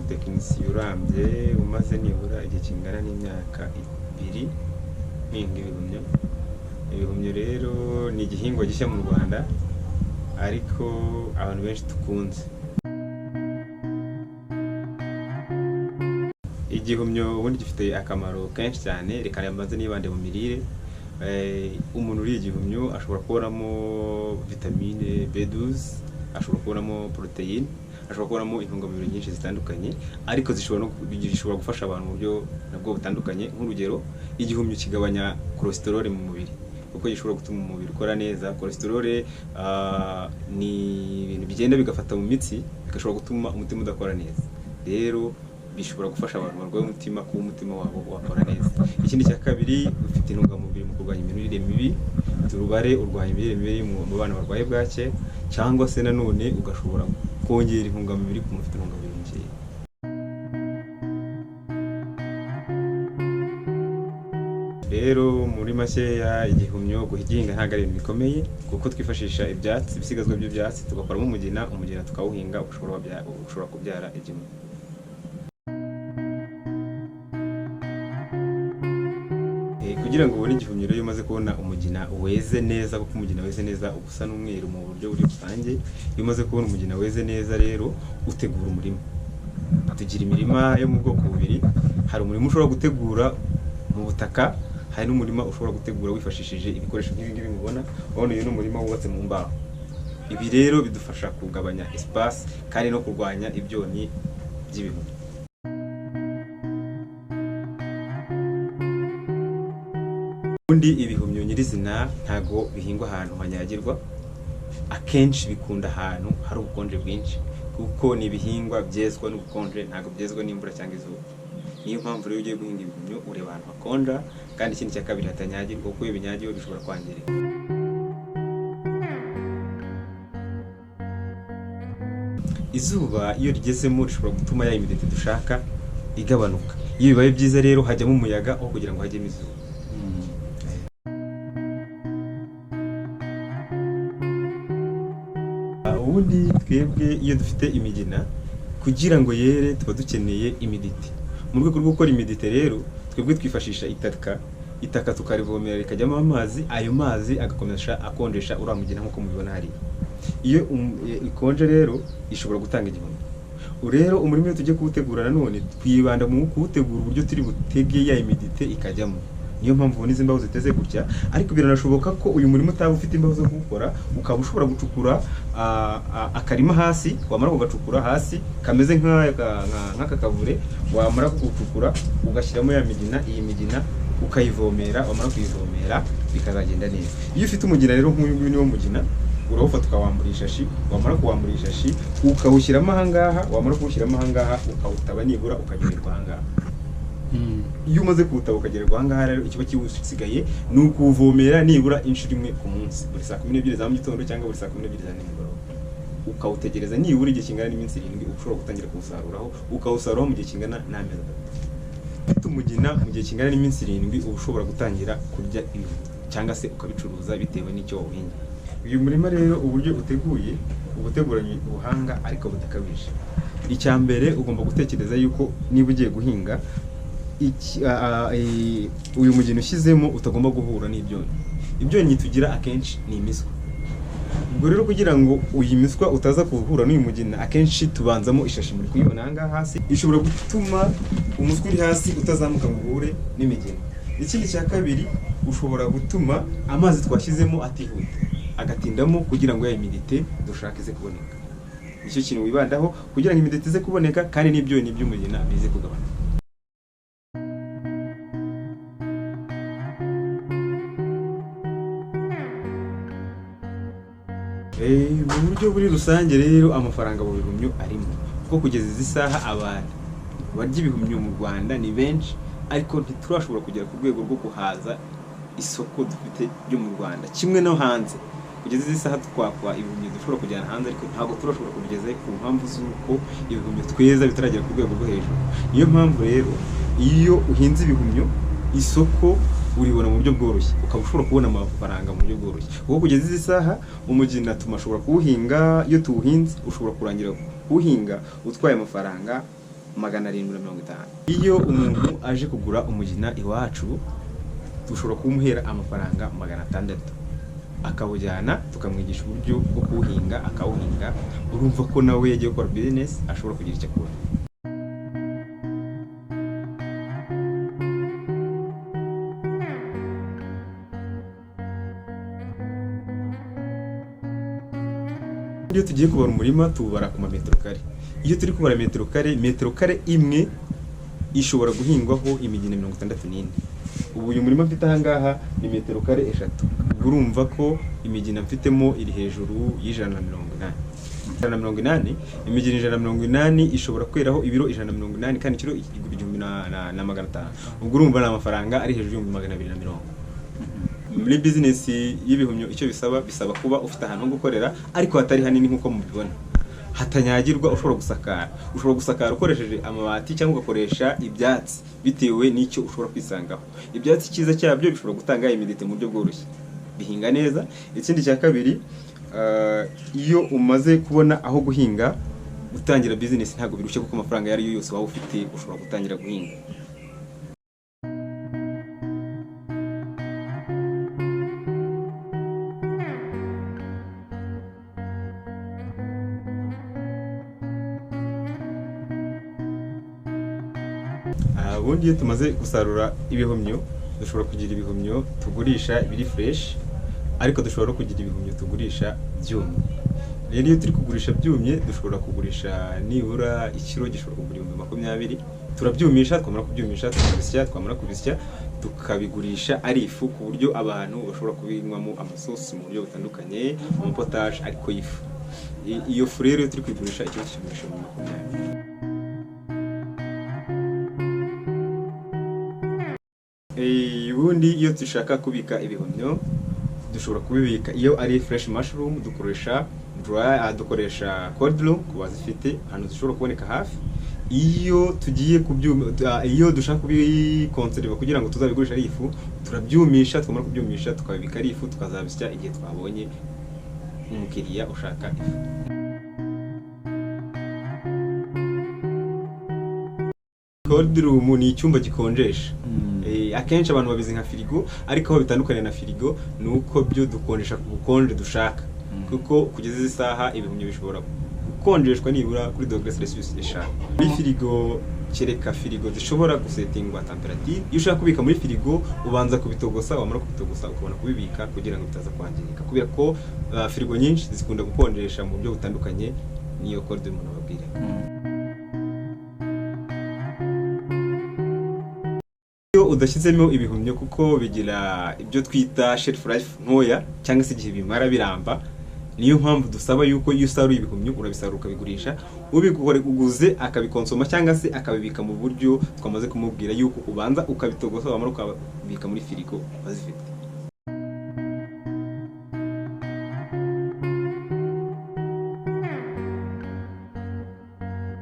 Umutekinisiye urambye umaze nibura igihe kingana n'imyaka 2 mpinga ibihumyo. Ibihumyo rero ni igihingwa gishya mu Rwanda, ariko abantu benshi dukunze. Igihumyo ubundi gifite akamaro kenshi cyane, reka mbanze nibande mu mirire. Umuntu uriye igihumyo ashobora kubonamo vitamine B12, ashobora kubonamo poroteyine, ashobora kubonamo intungamubiri nyinshi zitandukanye, ariko zishobora gufasha abantu mu buryo nabwo butandukanye. Nk'urugero, igihumyo kigabanya cholesterol mu mubiri, kuko gishobora gutuma umubiri ukora neza. Cholesterol ni ibintu bigenda bigafata mu mitsi, bigashobora gutuma umutima udakora neza. Rero bishobora gufasha abantu barwaye umutima kuba umutima wabo wakora neza. Ikindi cya kabiri, ufite intungamubiri mu kurwanya imirire mibi. Turubare urwanya imirire mibi mu bana barwaye bwake, cyangwa se nanone ugashobora kongera intungamubiri ku muntu ufite intungamubiri nkeya. Rero muri makeya, igihumyo guhinga ntabwo ari ibintu bikomeye, kuko twifashisha ibyatsi, ibisigazwa by'ibyatsi, tugakoramo umugina, umugina tukawuhinga, ushobora kubyara igihumyo. Kugira ngo ubone igihumyo rero, iyo umaze kubona umugina weze neza, kuko umugina weze neza uba usa n'umweru mu buryo buri rusange. Iyo umaze kubona umugina weze neza rero, utegura umurima. Tugira imirima yo mu bwoko bubiri: hari umurima ushobora gutegura mu butaka, hari n'umurima ushobora gutegura wifashishije ibikoresho nk'ibi ngibi mubona. Urabona uyu ni umurima wubatse mu mbaho. Ibi rero bidufasha kugabanya espace kandi no kurwanya ibyonnyi by'ibihumyo. Ubundi ibihumyo nyirizina ntago bihingwa ahantu hanyagirwa, akenshi bikunda ahantu hari ubukonje bwinshi, kuko ni ibihingwa byezwa n'ubukonje, ntago byezwa n'imvura cyangwa izuba. Niyo mpamvu rero ugiye guhinga ibihumyo ureba ahantu hakonja, kandi ikindi cya kabiri hatanyagirwa, kuko iyo binyagiwe bishobora kwangirika. Izuba iyo rigezemo rishobora gutuma ya humidité dushaka igabanuka. Iyo bibaye byiza rero hajyamo umuyaga aho kugira ngo hajyemo izuba. Ubundi twebwe iyo dufite imigina, kugira ngo yere tuba dukeneye humidité. Mu rwego rwo gukora humidité rero, twebwe twifashisha itaka, itaka tukarivomera rikajyamo amazi, ayo mazi agakomeza akonjesha uriya mugina nk'uko mubibona hariya. Iyo ikonje rero ishobora gutanga igihumyo. Rero umurima iyo tugiye kuwutegura nanone twibanda mu kuwutegura uburyo turi butege ya humidité ikajyamo. Niyo mpamvu ubona izi mbaho ziteze gutya, ariko biranashoboka ko uyu murima utaba ufite imbaho zo kuwukora, ukaba ushobora gucukura akarima hasi, wamara kugacukura hasi kameze nk'aka kavure, wamara kugucukura ugashyiramo ya migina, iyi migina ukayivomera, wamara kuyivomera bikazagenda neza. Iyo ufite umugina rero nk'uyu nguyu niwo mugina, urawufata ukawambura ishashi, wamara kuwambura ishashi ukawushyiramo ahangaha, wamara kuwushyiramo ahangaha ukawutaba nibura ukagererwa ahangaha. Iyo umaze kuwutaba ukagererwa ahangaha rero, ikiba kiwusigaye ni ukuwuvomera nibura inshuro imwe ku munsi, buri saa 12 za mu gitondo cyangwa buri saa 12 za nimugoroba. Ukawutegereza nibura igihe kingana n'iminsi 7, ushobora gutangira kuwusaruraho, ukawusaruraho mu gihe kingana n'amezi 3. Ufite umugina mu gihe kingana n'iminsi 7 uba ushobora gutangira kurya ibihumyo cyangwa se ukabicuruza bitewe n'icyo wawuhingiye. Uyu murima rero uburyo uteguye, uba uteguranye ubuhanga ariko budakabije. Icya mbere ugomba gutekereza yuko niba ugiye guhinga uyu mugina ushyizemo utagomba guhura n'ibyonnyi. Ibyonnyi tugira akenshi ni imiswa. Ubwo rero kugira ngo uyu miswa utaza guhura n'uyu mugina, akenshi tubanzamo ishashi, muri kuyibona aha ngaha hasi, ishobora gutuma umuswa uri hasi utazamuka ngo uhure n'imigina. Ikindi cya kabiri, ushobora gutuma amazi twashyizemo atihuta, agatindamo kugira ngo ya humidité dushaka ize kuboneka. Nicyo kintu wibandaho kugira ngo humidité ize kuboneka, kandi n'ibyonnyi by'umugina bize kugabanuka. Mu buryo buri rusange rero amafaranga mu bihumyo arimo, kuko kugeza izi saha abantu barya ibihumyo mu Rwanda ni benshi, ariko ntiturashobora kugera ku rwego rwo guhaza isoko dufite ryo mu Rwanda kimwe no hanze. Kugeza izi saha twakwa ibihumyo dushobora kujyana hanze, ariko ntabwo turashobora kubigezayo ku mpamvu z'uko ibihumyo tweza bitaragera ku rwego rwo hejuru. Niyo mpamvu rero iyo uhinze ibihumyo isoko uribona mu buryo bworoshye, ukaba ushobora kubona amafaranga mu buryo bworoshye, kuko kugeza izi saha umugina tumashobora kuwuhinga, iyo tuwuhinze ushobora kurangira kuwuhinga utwaye amafaranga 750. Iyo umuntu aje kugura umugina iwacu, dushobora kumuhera amafaranga 600 akawujyana, tukamwigisha uburyo bwo kuwuhinga, akawuhinga. Urumva ko nawe yagiye gukora business, ashobora kugira icyo akura. Iyo tugiye kubara umurima, tuwubara ku mametero kare. Iyo turi kubara metero kare, metero kare imwe ishobora guhingwaho imigina 64. Ubu uyu murima mfite ahangaha ni metero kare 3. Ubwo urumva ko imigina mfitemo iri hejuru y'180. 180, imigina 180 ishobora kweraho ibiro 180, kandi ikiro kigura 1500. Ubwo urumva ni amafaranga ari hejuru y'220,000. Muri bizinesi y'ibihumyo icyo bisaba, bisaba kuba ufite ahantu ho gukorera ariko hatari hanini nk'uko mubibona, hatanyagirwa, ushobora gusakara. Ushobora gusakara ukoresheje amabati cyangwa ugakoresha ibyatsi, bitewe n'icyo ushobora kwisangaho. Ibyatsi icyiza cyabyo, bishobora gutanga humidité mu buryo bworoshye, bihinga neza. Ikindi cya kabiri, iyo umaze kubona aho guhinga, gutangira bizinesi ntabwo birushye, kuko amafaranga ayo ari yo yose waba ufite ushobora gutangira guhinga. Ubundi iyo tumaze gusarura ibihumyo, dushobora kugira ibihumyo tugurisha biri fresh, ariko dushobora no kugira ibihumyo tugurisha byumye. Rero iyo turi kugurisha byumye, dushobora kugurisha nibura ikiro gishobora kugura 20,000. Turabyumisha, twamara kubyumisha tukabisya, twamara kubisya tukabigurisha ari ifu, ku buryo abantu bashobora kubinywamo amasosi mu buryo butandukanye, amapotage ariko y'ifu. Iyo fu rero iyo turi kuyigurisha, ikiro tukigurisha 20,000. Ubundi iyo dushaka kubika ibihumyo, dushobora kubibika iyo ari fresh mushroom, dukoresha dry, dukoresha cold room ku bazifite, ahantu zishobora kuboneka hafi. Iyo tugiye kubyuma, iyo dushaka kubikonserva kugira ngo tuzabigurishe ari ifu, turabyumisha, twamara kubyumisha tukabibika ari ifu, tukazabisya igihe twabonye umukiriya ushaka ifu. Cold room ni icyumba gikonjesha. Akenshi abantu babizi nka firigo, ariko aho bitandukaniye na firigo ni uko byo dukonjesha ku bukonje dushaka, kuko kugeza izi saha ibihumyo bishobora gukonjeshwa nibura kuri dogere Celsius 5. Muri firigo, kereka firigo zishobora gusetingwa temperature. Iyo ushaka kubika muri firigo, ubanza kubitogosa, wamara kubitogosa ukabona kubibika kugira ngo bitaza kwangirika, kubera ko firigo nyinshi zikunda gukonjesha mu buryo butandukanye. Niyo cold room nababwira. Iyo udashyizemo ibihumyo, kuko bigira ibyo twita shelf life ntoya, cyangwa se igihe bimara biramba. Niyo mpamvu dusaba yuko iyo usaruye ibihumyo, urabisarura ukabigurisha, ubiguze akabikonsoma cyangwa se akabibika mu buryo twamaze kumubwira, yuko ubanza ukabitogosa, wamara ukabika muri firigo bazifite.